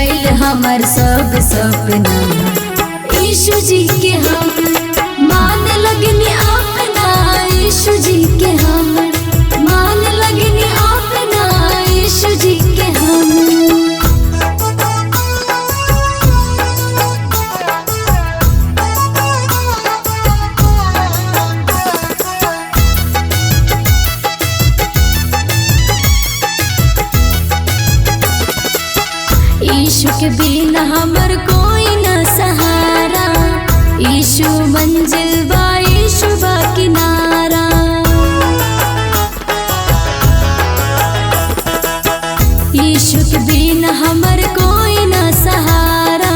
गइल हमर सब सपना। यीशु जी के हम मान लगनी अपना, यीशु जी के हम मान लगनी अपना, यीशु जी के हम। यीशु के बिना हमर कोई न सहारा, यीशु मंजिल बा यीशु बा किनारा। यीशु के बिना हमर कोई न सहारा,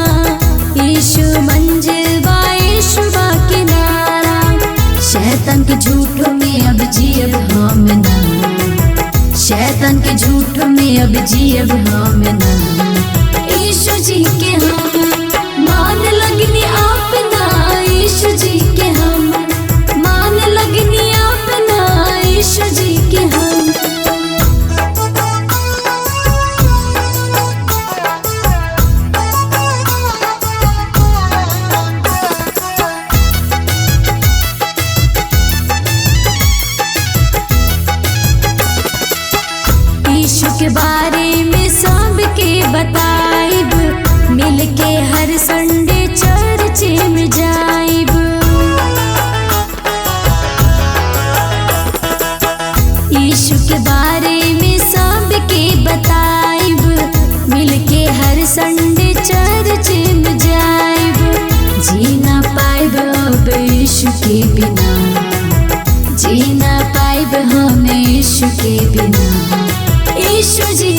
यीशु मंजिल बा यीशु बा किनारा। शैतान के झूठ में अब जियब हम ना, शैतान के झूठ में अब जियब हम ना। यीशु जी के हम मान लगनी अपना, यीशु जी के हम मान लगनी अपना, यीशु जी के हम। यीशु के बारे में सबके बताइब, मिलके हर संडे चर्च में जाइब। यीशु के बारे में सबके बताइब, मिलके हर संडे चर्च में जाइब। जीना पाइब अब यीशु के बिना, जीना पाइब हम यीशु के बिना। यीशु जी